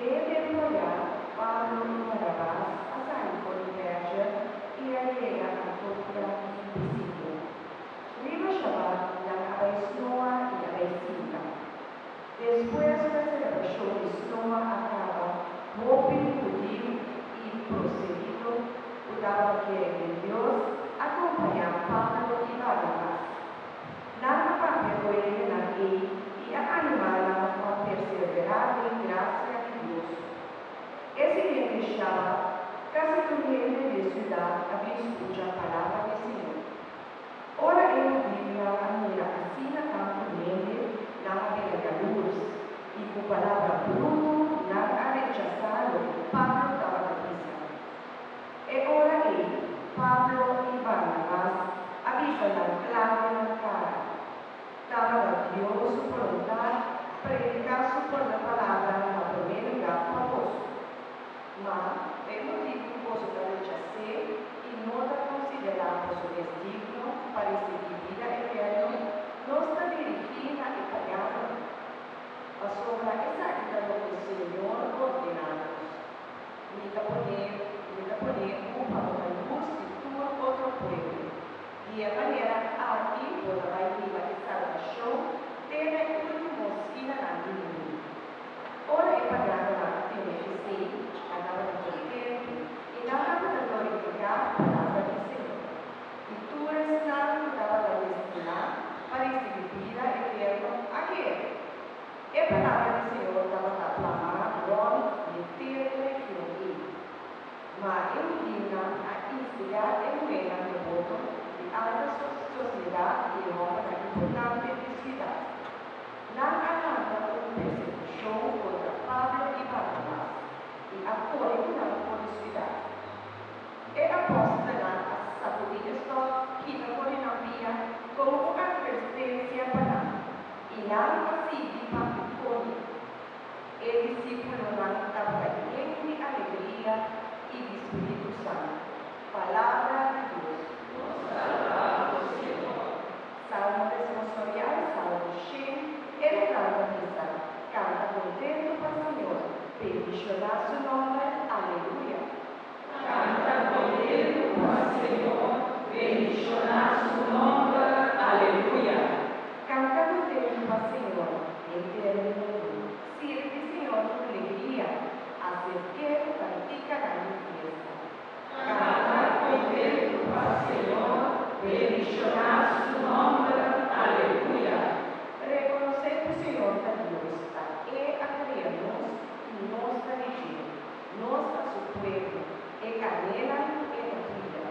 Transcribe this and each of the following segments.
Den e tempu ayá, Pablo i Barnabas a sali for di Perge i a yega Antiokia di Pisidia. Riba Shabat nan a bai snoa i a bai sinta. Despues ku e selebrashon di snoa a kaba, hopi hudiu i proselito ku tabata kere den Dios a kompañá Pablo i Barnabas. Nan a papia ku e hendenan ei i a animá nan pa perseverá den grasia di Dios. E siguiente Shabat, kasi tur hende di e siudat a bin skucha palabra di Señor. Ora e hudiunan a mira asina tantu hende, nan a bira yalurs, i ku palabra brutu nan a rechasá loke Pablo tabata bisa. E ora ei, Pablo i Barnabas a bisa nan kla den nan kara, Tabata Dios su boluntat prediká su palabra na promé lugá pa boso. Ma, pa e motibu ku boso ta rechas'é i no ta konsiderá boso mes digno pa risibí bida eterno, nos ta dirigí na e paganonan. Pasobra esaki ta loke Señor ordená nos, Mi ta pone, mi ta pone bo pa bo ta lus di tur otro pueblo. Di e manera aki bo ta bai hiba e salbashon te na e último skinanan di mundu. Ora e paganonan a tende esei, nan tabata kontentu i nan tabata glorifiká palabra di Señor. I tur esnan ku tabata destiná pa risibí bida eterno a kere. E palabra di Señor tabata plamá rònt henter e region ei. Ma e hudiunan a instigá e muhénan deboto di alta sosiedat i e hòmbernan importante di siudat. Nan a lanta un persekushon kontra Pablo i Barnabas i a kore ku nan for di siudat. E apòstelnan a sakudí e stòf kita for di nan pia komo un atvertensia pa nan, i nan a sigui pa Ikonio. E disípulonan tabata yen di alegria i di spiritu santu. Palabra di Dios. Nos ta alabá bo, Señor. Salmo responsorial, Salmo shen, E refran ta bisa, Kanta kontentu pa Señor, bendishoná su nòmber, aleluya. Kanta kontentu pa Señor, bendishoná su nòmber, aleluya. Kanta kontentu pa Señor, henter mundu, sirbi Señor ku alegria, aserk'é ku kantikanan di fiesta. Kanta kontentu pa Señor, bendishoná su nòmber, aleluya. Rekonosé ku Señor ta Dios, ta E a krea nos i nos ta di dje. Nos ta su pueblo, e karnénan ku E ta kuida.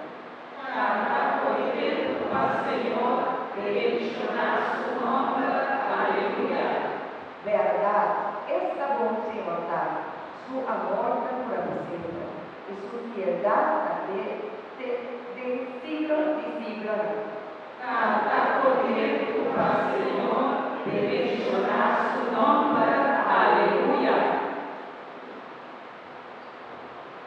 Kanta kontentu pa Señor, bendishoná su nòmber, aleluya. Bèrdat, esta bon Señor ta, su amor ta dura pa semper. I su fieldat ta de te den siglo di siglonan. Kanta kontentu pa Señor, bendishoná.